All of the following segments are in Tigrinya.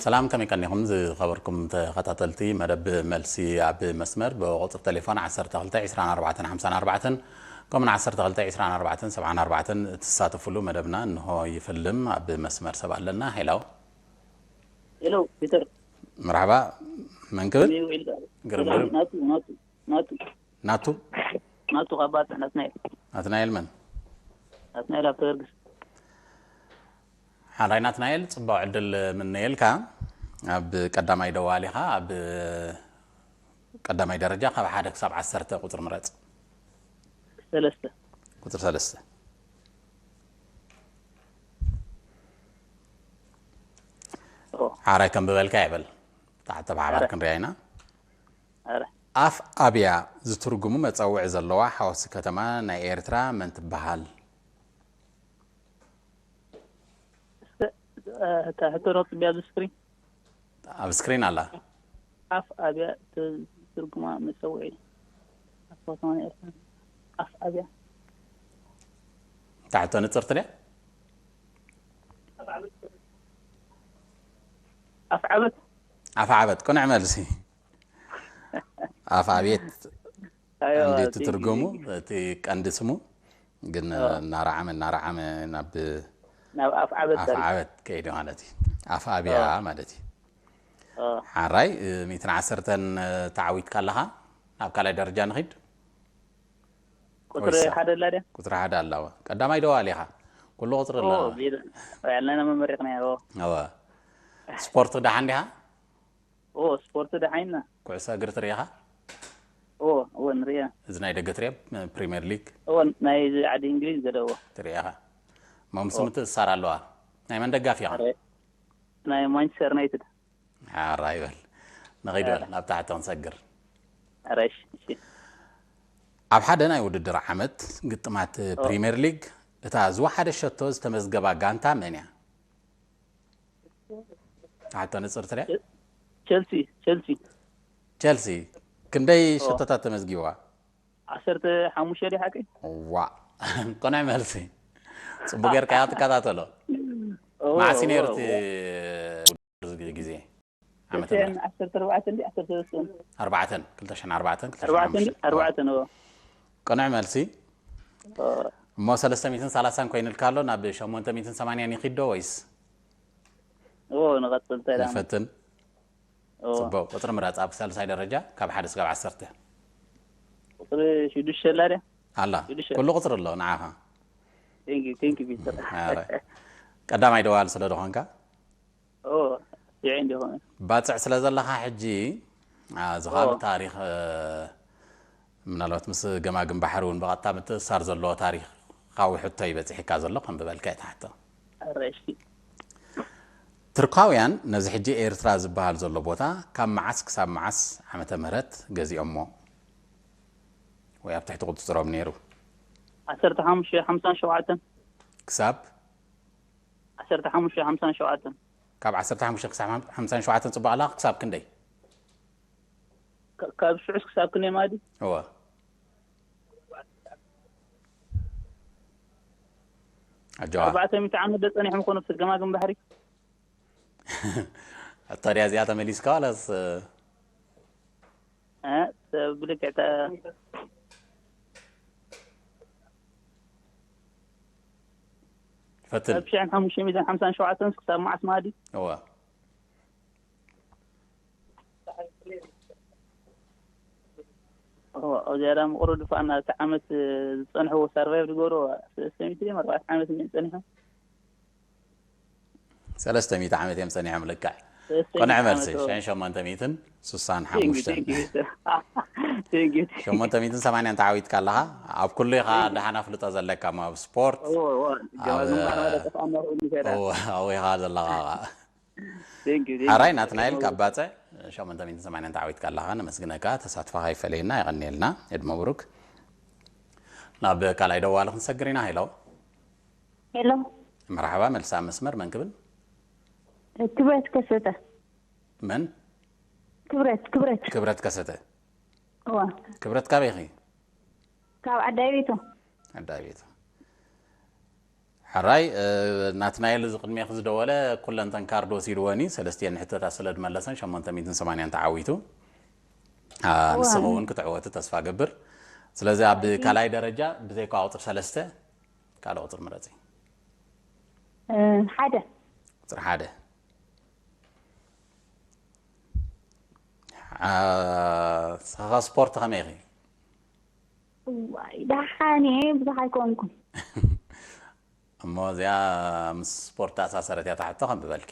ሰላም፣ ከመይ ቀኒኹም ዝኸበርኩም ተኸታተልቲ መደብ መልሲ ኣብ መስመር? ብቁጽሪ ቴሌፎን ዓሰርተ ክልተ ዕስራን ኣርባዕተን ሓምሳን ኣርባዕተን ከምኡን ዓሰርተ ክልተ ዕስራን ኣርባዕተን ሰብዓን ኣርባዕተን እትሳተፍሉ መደብና እንሆ ይፍልም። ኣብ መስመር ሰብ ኣለና። ሄሎ። ሄሎ ፒተር። መርሓባ። መን ክብል? ግርም ግርም። ናቱ ናቱ ናቱ ናቱ ናቱ ካብ ባጽዕ ናትናኤል። ናትናኤል መን? ናትናኤል ኣብ ተገርግስ። ሓራይ ናትናኤል፣ ጽቡቕ ዕድል ምነየልካ። ኣብ ቀዳማይ ደዋል ኢኻ። ኣብ ቀዳማይ ደረጃ ካብ ሓደ ክሳብ ዓሰርተ ቁጽሪ ምረጽ። ሰለስተ። ቁጽሪ ሰለስተ። ኦ። ሓራይ ከም ብበልካ ይበል። ታሕተ ብሓባር ኣረ። ክንሪኣ ኢና። ኣረ። ኣፍ ኣብያ ዝትርጉሙ መጸውዒ ዘለዋ ሓወሲ ከተማ ናይ ኤርትራ መን ትበሃል? እስከ፣ እ፣ እታ ሕቶ ዶ ጽቢያ ኣብዚ ስክሪን? ኣብ ስክሪን ኣላ። ኣፍ ኣብያ ት-፣ ትርጉማ መጸውዒ። ኣፍ ከተማ ናይ ኤርትራ። ኣፍ ኣብያ። እታ ሕቶ ንጽርቲ ድያ? ኣፍ ዓበት። ኣፍ ዓበት ቅኑዕ መልሲ። ኣፍ ኣብየት ኣዮ፣ ቀንዲ እቲ ቴንኪ፣ ትርጉሙ ቴንኪ። እቲ ቀንዲ ስሙ ግን ኣዎ። እናረዓመ እናረዓመ ናብ ናብ ኣፍ ዓበት ኣፍ ዳርጋ። ዓበት ከይዱ ማለት እዩ። ኣፍ ኣብያ ኣዎ። ማለት እዩ። ኣዎ። ሓራይ ሚእትን ዓሰርተን ተዓዊትካ ኣለኻ። ናብ ካልኣይ ደረጃ ንኺድ። ቁጽሪ ወይሳ? ሓደ ኣላ ድያ? ቁጽሪ ሓደ ኣለዋ። ቀዳማይ ደዋል ኢኻ። ኩሉ ቁጽሪ ኦ፣ ኣለዋ። ቢል ያለና መመሪቕና። ኦ። ኣዋ። ስፖርት ደሓን ዲኻ? ኦ፣ ስፖርት ደሓይና። ኩዕሶ እግሪ ትሪኢኻ? ኦ፣ ኦ፣ ንሪኣ። እዚ ናይ ደገ ትሪኦ? ፕሪምየር ሊግ ኦ፣ ናይ እዚ ዓዲ እንግሊዝ ገደዎ። ትሪኢኻ? መምስ ምትእሳር ኣለዋ። ናይ መን ደጋፊ ኢኻ? ኣረ፣ ናይ ማንቸስተር ዩናይትድ። ሓራ ይበል። ንኺድ በል፣ ናብ ታሕቲ ክንሰግር። ኣረ፣ እሺ፣ እሺ። ኣብ ሓደ ናይ ውድድር ዓመት ግጥማት ፕሪምየር ሊግ እታ ዝወሓደ ሸቶ ዝተመዝገባ ጋንታ መን እያ? ታሕቶ ንጽር ትሪኣ? ቸልሲ፣ ቸልሲ። ቸልሲ ክንደይ ሸቶታት ተመዝጊብዋ? ዓሰርተ ሓሙሽተ ድዩ ሓቂ? ዋ፣ ቅኑዕ መልሲ። ጽቡቅ ጌርካ እያ ትከታተሎ። ኦ፣ መዓስ እዩ ነይሩ ኦ፣ እቲ ኦ። ውድድር ግዜ? ዓመተ ክልተ ሽሕን ምህረት? ዓሰርተ ኣርባዕተን ድዩ ዓሰርተ ሰለስተን? ኣርባዕተን፣ ክልተ ሽሕን ኣርባዕተን፣ ኣርባዕተን ድዩ? ክልተ ሽሕን ሓሙሽተን። ኣርባዕተን፣ ኦ። ቅኑዕ መልሲ። ኦ። እሞ ሰለስተ ሚእትን ሰላሳን ኮይኑልካ ኣሎ፣ ናብ ሸሞንተ ሚእትን ሰማንያን ይኺድ ዶ ወይስ? ኦ፣ ንቐጽል እንታይ ደኣ? ንፈትን። ኦ። ጽቡቅ። ቁጽሪ ምረጽ ኣብ ሳልሳይ ደረጃ ካብ ሓደ እስካብ ዓሰርተ። ቁጽሪ ሽዱሽተ ኣላ ድያ? ኣላ። ሽዱሽተ። ኩሉ ቁጽሪ ኣሎ ንዓኻ። ቴንክ ዩ፣ ቴንክ ዩ ፒተር። ኣረ። ቀዳማይ ደዋል ስለ ዝኾንካ። ኦ፣ ይዐ እንዲኹም። ባጽዕ ስለ ዘለኻ ሕጂ፣ ኣ፣ እዚ ኸኣ ኦ። ብታሪኽ፣ እ፣ ምናልባት ምስ ገማግም ባሕሪ እውን ብቐጥታ ምትእስሳር ዘለዎ ታሪኻዊ ሕቶ እዩ በጺሕካ ዘሎ፣ ከም ብበልካ እየ ትሓቶ። ኣረ፣ እሺ። ትርካውያን ነዚ ሕጂ ኤርትራ ዝበሃል ዘሎ ቦታ ካብ መዓስ ክሳብ መዓስ ዓመተ ምህረት ገዚኦሞ? ወይ ኣብ ትሕቲ ቁጽጽሮም ነይሩ? ዓሰርተ ሓሙሽተ ሓምሳን ሸውዓተን። ክሳብ? ዓሰርተ ሓሙሽተ ሓምሳን ሸውዓተን። ካብ ዓሰርተ ሓሙሽተ ክሳብ ሓምሳን ሸውዓተን ጽቡቕ ኣለኻ? ክሳብ ክንደይ? ካ-፣ ካብ ሽዑስ ክሳብ ክንደይ ማለት እዩ? እወ። ኣጆኻ። ኣርባዕተ ሚእቲ ዓመት ዶ ጸኒሖም ይኾኑ ኣብቲ ገማግም ባሕሪ? ሕቶ ድያ እዚኣ ተመሊስካ ዋላስ? እ፣ ሰብ ብልክዕ ተ-፣ ፈትን። ካብ ሽሕን ሓሙሽተ ሚእትን ሓምሳን ሸውዓተን ክሳብ መዓስ ማለት እዩ? እወ። ኦ፣ ኣብዚኣ ደኣ ምቕሩ ድፋና እቲ ዓመት ዝጸንሕዎ ሳርቫይቭ ዝገብሮ ሰለስተ ሚእቲ ድዮም ኣርባዕተ ዓመት እዮም ጸኒሖም። ሰለስተ ሚእቲ ዓመት እዮም ጸኒሖም ልክዕ። ሰለስተ ሚእቲ ቅኑዕ መልሲ፣ ዓመት፣ ኦ። ሽሕን ሸሞንተ ሚእትን ስሳን ሓሙሽተን። ቴንክ ዩ፣ ቴንክ ዩ። ሸሞንተ ሚእትን ሰማንያን ተዓዊትካ ኣለኻ። ኣብ ኩሉ ኢኻ ደሓን ኣፍልጦ ዘለካ፣ እሞ ኣብ ስፖርት፣ ኦ፣ ኦ፣ ገማግም ኣብ፣ ባሕሪ ማለት ጠፋና ይኸውል ምሳሌ። እወ፣ ኣብኡ ኢኻ ዘለኻ ኸኣ። ቴንክ ዩ፣ ቴንክ ዩ። ሓራይ ናትናኤል ካብ ባጽዕ ሸሞንተ ሚእትን ሰማንያን ተዓዊትካ ኣለኻ። ነመስግነካ፣ ተሳትፎኻ ይፈለየና፣ የቐንየልና። ዕድመ ብሩክ። ናብ ካልኣይ ደዋሊ ክንሰግር ኢና። ሄሎ። ሄሎ። መርሓባ፣ መልሲ ኣብ መስመር፣ መን ክብል? ክብረት ከሰተ። መን? ክብረት፣ ክብረት። ክብረት ከሰተ። እዋ። ክብረት ካበይ ኢኺ? ካብ ዓዳይ ቤቶ። ዓዳይ ቤቶ። ሕራይ ናትናኤል እዚ ቅድሜኺ ዝደወለ ኩለንተን ካርድ ወሲድወን እዩ። ሰለስቲኤን ሕቶታት ስለ ዝመለሰን ሸሞንተ ሚእትን ሰማንያን ተዓዊቱ። ንስኺ እውን ክትዕወቲ ተስፋ ገብር። ስለዚ ኣብ ካልኣይ ደረጃ ብዘይካ ቁፅሪ ሰለስተ ካልእ ቁፅሪ ምረፂ። ሓደ። ቁፅሪ ሓደ። ስኻ ስፖርት ከመይ ኢኺ? ደሓን እየ፣ ብዙሕ ኣይኮንኩን። እሞ እዚኣ ምስ ስፖርት ተኣሳሰረት እያ። ታሕቶ ከም ዝበልኪ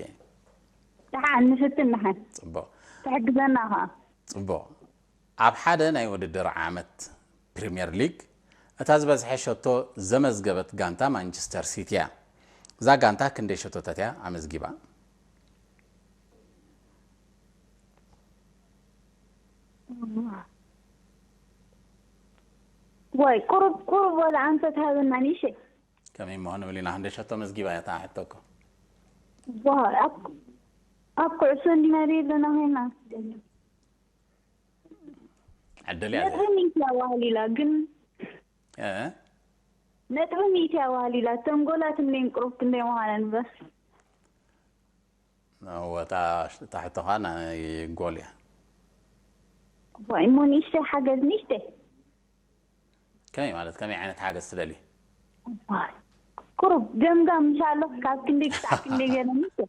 ደሓን ንፍትን። ደሓን ፅቡቕ። ትሕግዘና ኸዓ። ፅቡቕ። ኣብ ሓደ ናይ ውድድር ዓመት ፕሪምየር ሊግ እታ ዝበዝሐ ሸቶ ዘመዝገበት ጋንታ ማንቸስተር ሲቲ እያ። እዛ ጋንታ ክንደይ ሸቶታት እያ ኣመዝጊባ? ወይ ቁሩብ ቁሩብ ወላ ኣንተ ትሃበና ኒሸ። ከመይ ምዃኑ ብሊና ክንደይ ሸቶ መዝጊባ እያ እታ ሕቶ እኮ። ዋ ኣብ ኣብ ኩዕሶ እንዲና ዶ ዘለና ኮይና። ዕድል እያ ነጥቢ ሚእቲ ኣዋህሊላ ግን እ ነጥቢ ሚእቲ ኣዋህሊላ እቶም ጎላት እንዴን ቁሩብ ክንደይ ምዃነን በስ። እወ እታ እታ ሕቶ ኸዓ ናይ ጎል እያ። ወይ እሞ ንእሽተይ ሓገዝ ንእሽተይ። ከመይ ማለት ከመይ ዓይነት ሓገዝ ትደሊ? ቁሩብ ገምጋም ምሻ ኣለኹ ካብ ክንደይ ክሳዕ ክንደይ ገለ ንእሽተይ።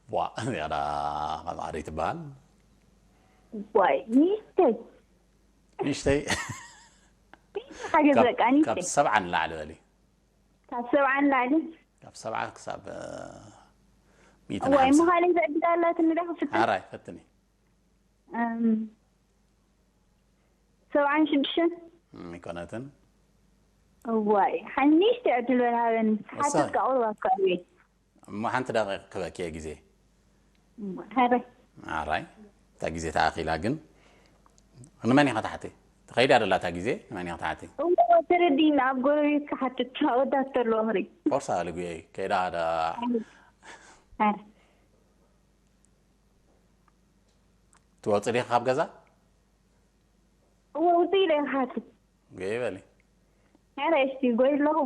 ዋ እዚኣ ዳ ካብ ዓደይ ትበሃል። ወይ ንእሽተይ ንእሽተይ ሓገዝ ካብ- በቃ ካብ ንእሽተይ ሰብዓ ንላዕሊ በሊ። ካብ ሰብዓ ንላዕሊ። ካብ ሰብዓ ክሳብ እ፣ ሚእትን ወይ ሓምሳ ምዃነይ ዘዕግዳ ኣላትኒ ዳ ክፍትን። ሓራይ ፈትኒ። እም፣ ሰብዓን ሽዱሽተን። እም፣ ኣይኮነትን። እዋይ ሓኒሽቲ ዕድል በል ሃበኒ። ወሳኝ። ሓተትካ ቁሩብ ኣካል እየ። እሞ ሓንቲ ደቂቕ ክበኪየ ግዜ። ሀረ ኣራይ እታ ግዜ ተኣኺላ ግን ንመን ኢኻ ትሓቲ? ትኸይድ እያ ደላ እታ ግዜ ንመን ኢኻ ትሓቲ? እሞ ተረዲና ኣብ ጎረቤትካ ሓትት ወዳት ተሎ ክሪ ፎርሳ ልጉየ ከይዳ ዳ ሀረ ትወፅእ ዲኻ ካብ ገዛ? እዎ ውፅእ ኢለ ሓትት ገይ በሊ ሀረ እስቲ ጎይ ኣለኹ።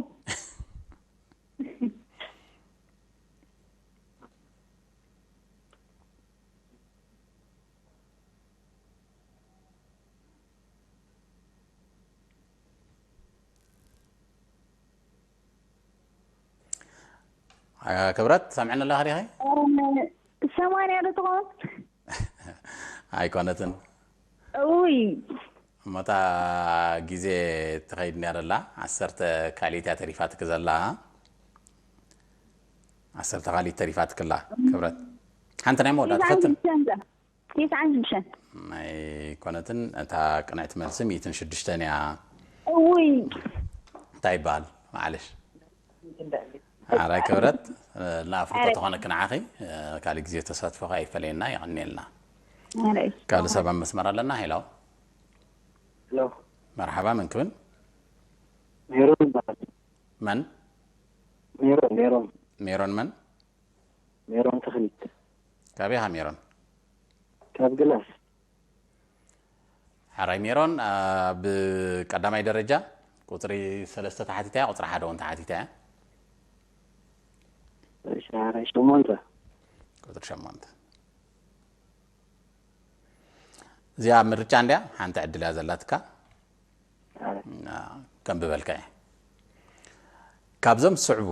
ክብረት ሰምዕኒ ኣለኻ ዲኸ? ሰማንያ ዶ ትኸውን? ኣይኮነትን። ውይ እሞታ ግዜ ትኸይድ እንድያ ደላ ዓሰርተ ካሊት እያ ተሪፋትክ ዘላ። ዓሰርተ ካሊት ተሪፋትክላ ክብረት ሓንቲ ናይ መወዳእታ ፈትን ቴስዓን ሽዱሽተን ኣይኮነትን። እታ ቅንዕቲ መልሲ ሚእትን ሽዱሽተን እያ። ውይ እንታይ ይበሃል? ማዕለሽ ሓራይ ክብረት ናፍርቶ ተኾነክ ንዓኺ። ካልእ ግዜ ተሳትፎኻ ይፈለየና። የቐንየልና። ካልእ ሰብ ኣብ መስመር ኣለና። ሄሎ ሄሎ መርሓባ፣ መን ክብል? ሜሮን ይበሃል። መን? ሜሮን ሜሮን ሜሮን መን? ሜሮን ተኽሊት ካበይ ኢኻ ሜሮን? ካብ ግላስ። ሓራይ ሜሮን፣ ኣብ ቀዳማይ ደረጃ ቁፅሪ ሰለስተ ተሓቲታ እያ፣ ቁፅሪ ሓደ እውን ተሓቲታ እያ። እሺ፣ ሓራይ ሸሞንተ። ቁፅሪ ሸሞንተ። እዚኣ ምርጫ እንድያ፣ ሓንቲ ዕድል እያ ዘላትካ። ከም ብበልካ እየ። ካብዞም ዝስዕቡ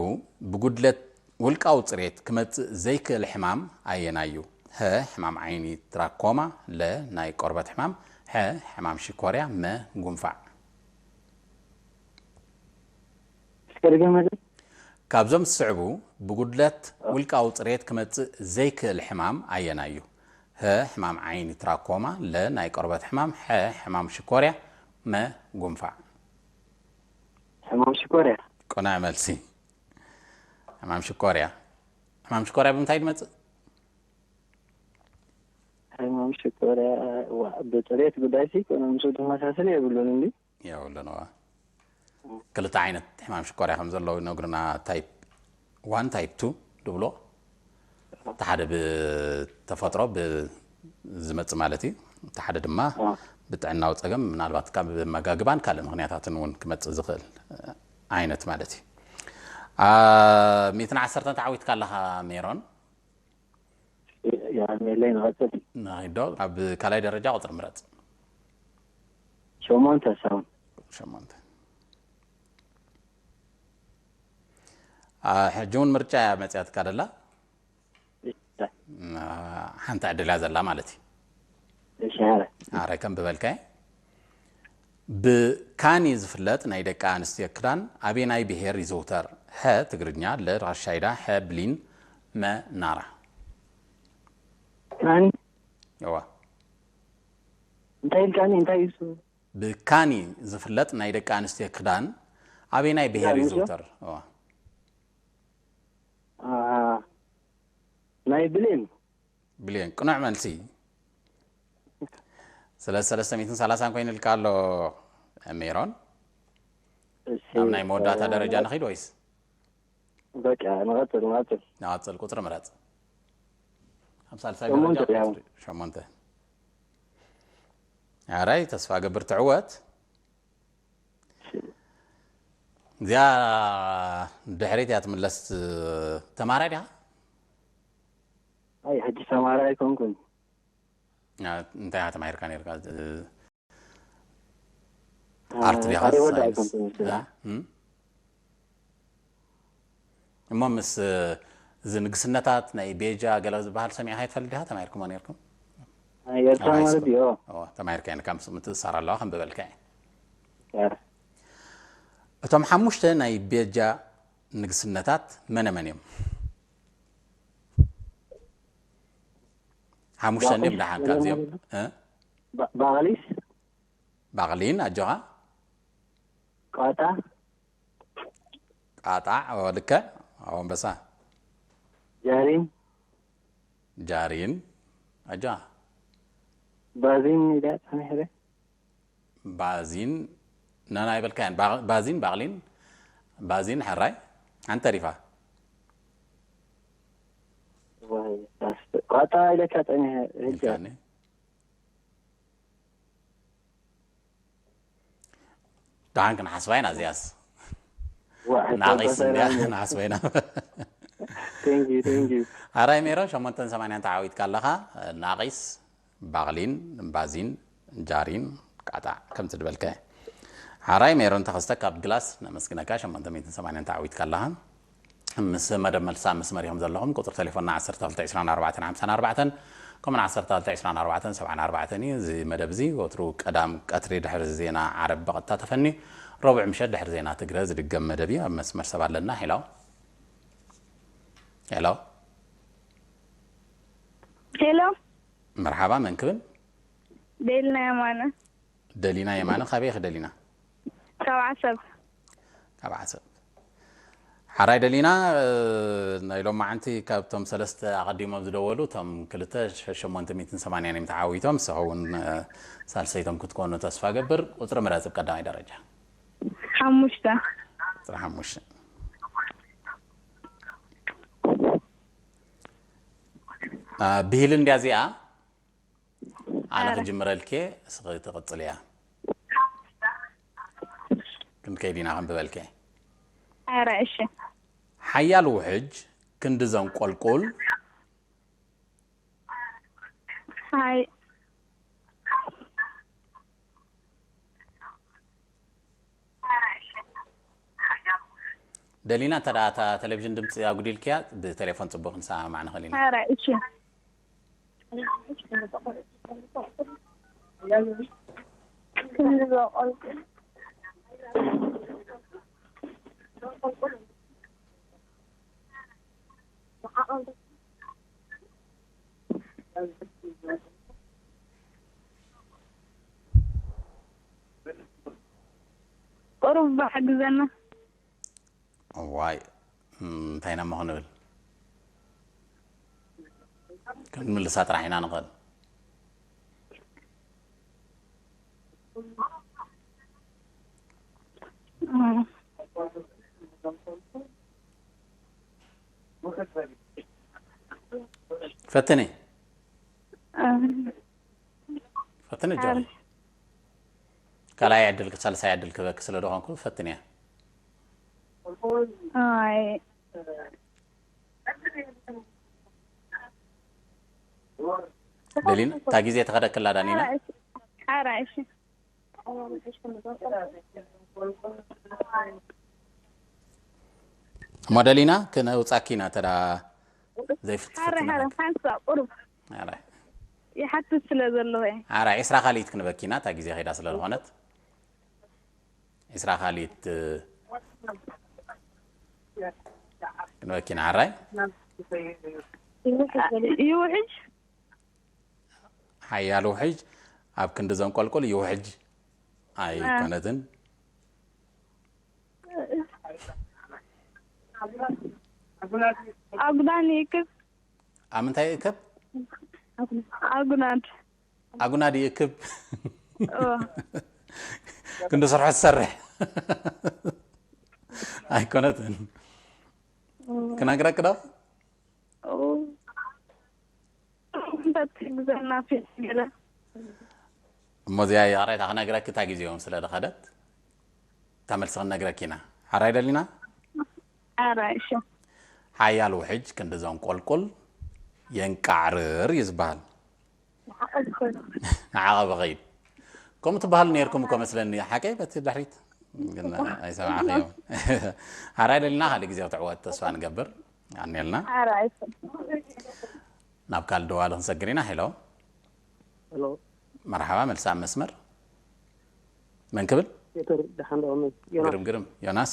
ብጉድለት ውልቃዊ ፅሬት ክመፅእ ዘይክእል ሕማም ኣየናይ እዩ? ሀ ሕማም ዓይኒ ትራኮማ፣ ለ ናይ ቆርበት ሕማም፣ ሐ ሕማም ሽኮርያ፣ መ ጉንፋዕ። እስከ ድገመለይ። ካብዞም ዝስዕቡ ብጉድለት ውልቃዊ ፅሬት ክመፅእ ዘይክእል ሕማም ኣየናይ እዩ? ሀ ሕማም ዓይኒ ትራኮማ፣ ለ ናይ ቆርበት ሕማም፣ ሐ ሕማም ሽኮርያ፣ መ ጉንፋዕ። ሕማም ሽኮርያ። ቅኑዕ መልሲ። ሕማም ሽኮርያ። ሕማም ሽኮርያ ብምንታይ ዝመፅእ? ሕማም ሽኮርያ ዋ፣ ብፅሬት ጉዳይ ሲ ኮነ ምስኡ ዝመሳሰል የብሉን እንዲ። የብሉን። እዋ ክልተ ዓይነት ሕማም ሽኮርያ ከም ዘለዉ ይነግሩና። ታይፕ ዋን ታይፕ ቱ ዝብሎ እቲ ሓደ ብተፈጥሮ ዝመፅእ ማለት እዩ። እቲ ሓደ ድማ ብጥዕናዊ ፀገም ምናልባት ካብ መጋግባን ካልእ ምክንያታትን እውን ክመፅእ ዝኽእል ዓይነት ማለት እዩ። ሚትን ዓሰርተን ተዓዊትካ ኣለኻ ሜሮን። የቐንየለይ። ንቐፅል። ንኺዶ ኣብ ካልኣይ ደረጃ ቁፅሪ ምረፅ። ሸሞንተ ሳውን። ሸሞንተ። ሕጂ እውን ምርጫ እያ መፅያትካ ደላ። ሓንቲ ዕድል እያ ዘላ ማለት እዩ። እሺ። ኣረ ከም ብበልካይ። ብካኒ ዝፍለጥ ናይ ደቂ ኣንስትዮ ክዳን ኣበየናይ ብሄር ይዝውተር? ሐ ትግርኛ፣ ለ ራሻይዳ፣ ሐ ብሊን፣ መ ናራ። ካኒ እዋ። እንታይ ኢልካኒ? እንታይ እዩ እሱ? ብካኒ ዝፍለጥ ናይ ደቂ ኣንስትዮ ክዳን ኣበየናይ ብሄር ክዳን ይዝውተር? እዋ። አ፣ ናይ ብሌን። ብሌን ቅኑዕ መልሲ። ስለ ሰለስተ ሚእትን ሰላሳን ኮይኑልካ ኣሎ ሜሮን። እሺ። ናብ ናይ መወዳእታ ደረጃ ንኺድ ወይስ? በቃ ንቐፅል ንቐፅል። ንቐፅል ቁፅሪ ምረፅ። ኣብ ሳልሳይ ሸሞንተ ደረጃ ያው። ቁፅሪ ሸሞንተ። ኣራይ ተስፋ ገብር ትዕወት። እዚኣ ድሕሪት እያ ትምለስ። ተማራይ ዲኻ? ኣይ ሕጂ ተማራይ ኣይኮንኩን። እንታይ ኢኻ ተማሂርካ ነርካ? አ፣ ኣርት ዲኻ? ኣይ ወዲ ሳይንስ? ኣይኮንኩን ስለ እ? እም? እሞ ምስ እዚ ንግስነታት ናይ ቤጃ ገለ ዝበሃል ሰሚዕካ ይትፈልጥ ዲኻ? ተማሂርኩሞ ነርኩም? ናይ ኤርትራ ኣብ ማለት ሃይስኩል? እዩ። እዎ፣ ተማሂርካ ነርካ ምስ ምትእሳር ኣለዋ ከም ዝበልካ እየ። ያ። እቶም ሓሙሽተ ናይ ቤጃ ንግስነታት መነ መን እዮም? ሓሙሽተ እንድዮም ደሓን ካብዚኦም? እ? ባ- ባቕሊስ፣ ባቕሊን ኣጆኻ። ቋጣ፣ ቃጣዕ፣ ኦ፣ ልክዕ። ኣብ ኣንበሳ። ጃሪን፣ ጃሪን ኣጆኻ። ባዚን ኢለ ጸኒሐ። ባዚን ነና ይበልካያን። ባ- ባዚን፣ ባቕሊን፣ ባዚን፣ ሕራይ። ሓንቲ ተሪፋ። ዋይ፣ ዳስ-፣ ቋጣ ኢለካ ጸኒሐ። ህጃ። ኢልካኒ። ደሓን ክንሓስባ ኢና እዚኣስ። ዋ፣ ሕቶ ናቒስ በሰላ እንድያ ነው። ንሓስባ ኢና። Thank you, thank you። ኣራይ ሜሮን ሸሞንተን ሰማንያን ተዓዊትካ ኣለኻ። ናቒስ፣ ባቕሊን፣ ባዚን፣ ጃሪን፣ ቃጣዕ ከምቲ ዝበልካዮ። ሓራይ ሜሮን ተኸስተ ካብ ግላስ ነመስግነካ። ሸሞንተ ሚእትን ሰማንያን ተዓዊትካ ኣለኻ። ምስ መደብ መልሳ ምስ መሪኹም ዘለኹም ቁፅሪ ቴሌፎንና ዓሰርተ ክልተ ዕስራን ኣርባዕተን ሓምሳን ኣርባዕተን ከምኡን ዓሰርተ ክልተ ዕስራን ኣርባዕተን ሰብዓን ኣርባዕተን እዩ። እዚ መደብ እዚ ወትሩ ቀዳም ቀትሪ ድሕሪ ዜና ዓረብ ብቐጥታ ተፈንዩ፣ ረቡዕ ምሸት ድሕሪ ዜና ትግረ ዝድገም መደብ እዩ። ኣብ መስመር ሰብ ኣለና። ሄሎ። ሄሎ። ሄሎ፣ መርሓባ፣ መን ክብል? ደሊና የማነ። ደሊና የማነ። ካበይ ኢኺ ደሊና? ካብ ዓሰብ። ካብ ዓሰብ። ሓራይ ደሊና፣ እ፣ ናይ ሎማዓንቲ ካብቶም ሰለስተ ኣቐዲሞም ዝደወሉ እቶም ክልተ ሸሞንተ ሚእትን ሰማንያን እዮም ተዓዊቶም። ንስኺ እውን፣ እ፣ ሳልሰይቶም ክትኮኑ ተስፋ ገብር። ቁፅሪ ምረፂ ብቀዳማይ ደረጃ። ሓሙሽተ። ቁፅሪ ሓሙሽተ። እ፣ ብሂል እንድያ እዚኣ። ኣነ ኣረ። ክጅምረልኪ፣ እስኺ ትቕፅልያ። ክንከይድ ኢና ከም ዝበልኪ። ኣረ፣ እሺ። ሓያል ውሕጅ ክንዲ ዘንቆልቁል። ሓይ-፣ ደሊና፣ እንተ ደኣ እታ ቴሌቪዥን ድምፂ ኣጉዲልክያ፣ ብቴሌፎን ፅቡቕ ክንሰማማዕ ንኽእል ኢና። ኣረ፣ እሺ። ክንዲ ዘንቆልቁል። ቁሩብ ሓግዘና። እዋይ፣ እም፣ እንታይ ኢና እሞ ክንብል? ክንምልሳ ጥራሕ ኢና ንኽእል። እም። ፈትኒ። እም። ፈትኒ ጆይ። ካልኣይ ዕድል፣ ሳልሳይ ዕድል ክበኪ ስለ ዝኾንኩ ፈትንያ። ኣይ ደሊና እታ ግዜ ተኸደክላ ዳኒና። ሓራይ እሺ እሞ ደሊና ክነውጻኪ ኢና ተዳ ዘይፍትፍት ሓራይ ሓራይ ሓንሳ ቁሩብ ሓራይ ይሓትት ስለ ዘለኹ እየ። ሓራይ ዕስራ ካልኢት ክንበኪና እታ ግዜ ከይዳ ስለ ዝኾነት ዕስራ ካልኢት ክንበኪና ሓራይ ይውሕጅ ሓያል ውሕጅ ኣብ ክንዲ ዘንቆልቁል ይውሕጅ ኣይኮነትን። ኣጉናን ይክብ ኣብ ምንታይ ይእከብ? ኣጉናድ ኣጉናድ ይእክብ ኦ፣ ክንዲ ስርሑ ትሰርሕ ኣይኮነትን። ክነግረክ ዶ? ኦ። እንተትግዘና ፊልም ገለ እሞ እዚኣ ይቕሬታ ክነግረኪ እታ ግዜኦም ስለ ዝኸደት እታ መልሲ ክንነግረኪ ኢና። ሓራይ ደሊና ሓራይ እሺ ሓያል ውሕጅ ክንዲ ዘንቆልቁል የንቃዕርር እዩ ዝበሃል። ንዓቐብ ኸይድ ከምኡ ትበሃሉ ነርኩም እኮ መስለኒ ሓቀይ በቲ ድሕሪት ግን ኣይሰማዕኽዮም። ሓራይ ደሊና ካልእ ግዜ ክትዕወት ተስፋ ንገብር። ኣኔልና ሓራይ እሺ ናብ ካልእ ደዋሊ ክንሰግር ኢና። ሄሎ ሄሎ መርሓባ መልሲ ኣብ መስመር መን ክብል? ፒተር ደሓን ዶ ዮናስ ግርም ግርም ዮናስ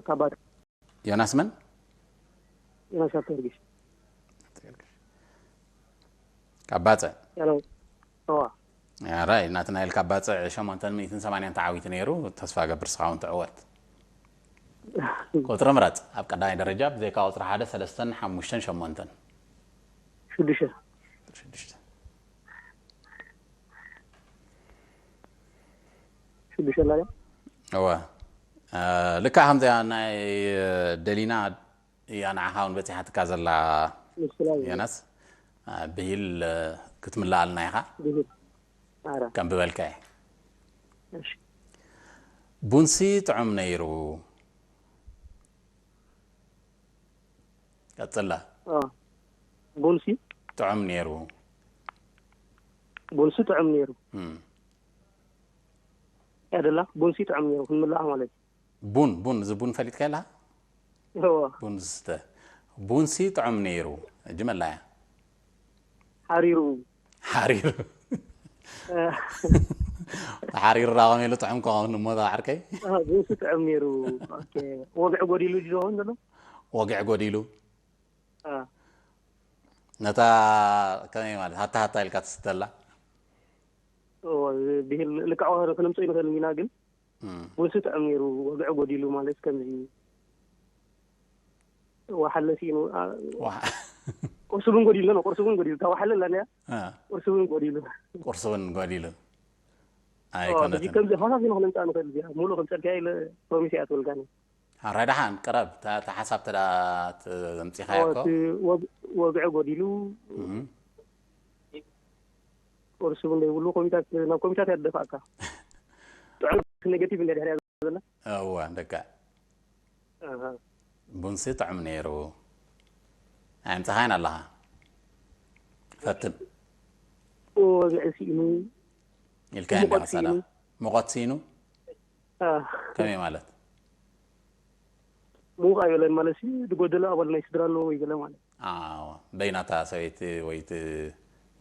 ካባት ዮናስ መን? ዮናስ ኣተርጊሽ ካብ ባጽዕ ሄሎ ዋ ራይ ናትናኤል ካብ ባጽዕ ሸሞንተን ሚእትን ሰማንያን ተዓዊቱ ነይሩ። ተስፋ ገብር ስኻ እውን ትዕወት። ቁፅሪ ምረፅ ኣብ ቀዳማይ ደረጃ ብዘይካ ቁፅሪ ሓደ ሰለስተን ሓሙሽተን ሸሞንተን ሽዱሽተ ሽዱሽተ ሽዱሽተ ላያ እወ ልክዕ ከምዚኣ ናይ ደሊና እያ ንዓኻ እውን በፂሓትካ ዘላ ምስላይ ዮናስ ብሂል ክትምልኣልና ኢኻ ብሂል ኣረ ከም ብበልካ እየ እሺ ቡንሲ ጥዑም ነይሩ ቀፅላ ቡንሲ ጥዑም ነይሩ ቡንሲ ጥዑም ነይሩ እም። ያደላ ቡንሲ ጥዑም ነይሩ ክንምልኣ ማለት እዩ ቡን ቡን እዚ ቡን ፈሊጥካ የላ እዎ ቡን ዝስተ ቡንሲ ጥዑም ነይሩ እጅ መላያ ሓሪሩ ሓሪሩ ሓሪሩ ራቆም ኢሉ ጥዑም ከኸውን እሞ ዓርከይ ቡንሲ ጥዑም ነይሩ ወግዒ ጎዲሉ ዝኸውን ዘሎ ወግዒ ጎዲሉ አ፣ ነታ ከመይ ማለት ሃታ ሃታ ኢልካ ትስተላ እዎ፣ ብሂል ልክዕ ክነምፅኦ ይንኽእል ኢና ግን እም። ቡንሲ ጥዑም ነይሩ ወግዒ ጎዲሉ ማለት ከምዚ ዋሓለ ሲኢኑ አ፣ ዋሓ- ቁርሲ እውን ጎዲሉ ነው ቁርሲ እውን ጎዲሉ ታዋሓለ ላያ አ፣ ቁርሲ እውን ጎዲሉ ቁርሲ እውን ጎዲሉ እዚ ኣይኮነትን ከምዚ ፈሳሲ ነው ክነምፃእ ንኽእል እዚኣ ሙሉ ከምፀልካ ኢለ ፕሮሚስ እያ ትብልካኒ ሓራይ ደሓን ቅረብ እታ እታ ሓሳብ ተዳ ዘምፂኻዮ እኮ ወግዒ ጎዲሉ እም። ቁርሲ እውን ዘይብሉ ኮሚታት ናብ ኮሚታት እያ ትደፋእካ ጥዑም ኔጌቲቭ እንደ ድሕሪያ ዘላ እወ ደካ ኣሃ። ቡንሲ ጥዑም ነይሩ ኣምፅኻይን ኣለኻ ፈትን ወግዒ ስኢኑ ኢልካ እንደ ሙቐት መሳላ ስኢኑ። ሙቐት ስኢኑ አ፣ ከመይ ማለት ምዉቕ ኣይበለን ማለት እዩ ዝጎደለ ኣባል ናይ ስድራ ኣለዎ ወይ ገለ ማለት ኣዎ በይናታ ሰበይቲ ወይ እቲ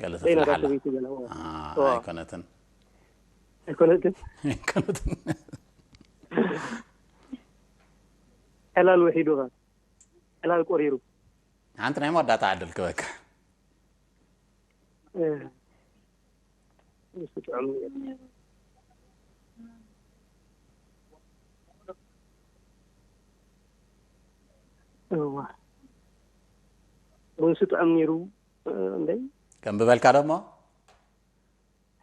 ገለ በይናታ ተፍልሓላ ሰበይቲ ገለ አ፣ እዋ። ኣይኮነትን ኣይኮነትን ኣይኮነትን ዕላል ውሒዱ ኸ ዕላል ቆሪሩ ሓንቲ ናይ መወዳእታ ዕድል ክበካ እ፣ ምስ ጥዑም እዋ። ቡንሲ ጥዑም ነይሩ እ፣ እንደይ ከም ብበልካ ደሞ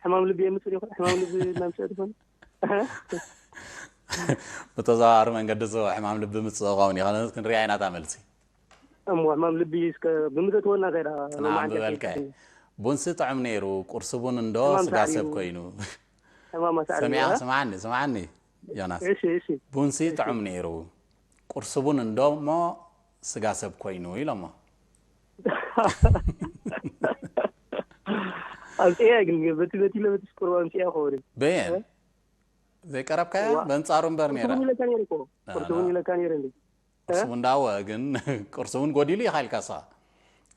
ሕማም ልቢ የምፅእ ይኾን ሕማም ልቢ እናምፅእ ትኾን ብተዘዋዋሪ መንገዲ ዝ ሕማም ልቢ ምፅእ ኸውን ይኸነ ክንሪኣ ኢና እታ መልሲ እሞ ሕማም ልቢ እስከ ብምዘትወና ከይዳ ንዓም ብበልካ ቡንሲ ጥዑም ነይሩ ቁርሲ ቡን እንዶ ሕማም ስጋ ሳዕሪ ሰብ እዩ። ኮይኑ ሕማም ኣሳዕሪ ሰሚዓ እዩ። ስምዓኒ ስምዓኒ ዮናስ፣ እሺ እሺ ቡንሲ ጥዑም ነይሩ፣ ቁርሲ ቡን እንዶ እሞ ስጋ ሰብ ኮይኑ ኢሎሞ። ኣምፅያ ግን በቲ በቲ ለበትስ ቁርባ ኣምፅያ ክኸውን በየን ዘይቀረብካያ እዋ። በንጻሩ እምበር ነይራ። ቁርሱን ኢለካ ነይረ እኮ ቁርሱን ኢለካ ነይረ እንዴ? ቁርሲ ቡን እንዳወ ግን ቁርሲ ቡን ጎዲሉ ኢኻ ኢልካ ንስኻ።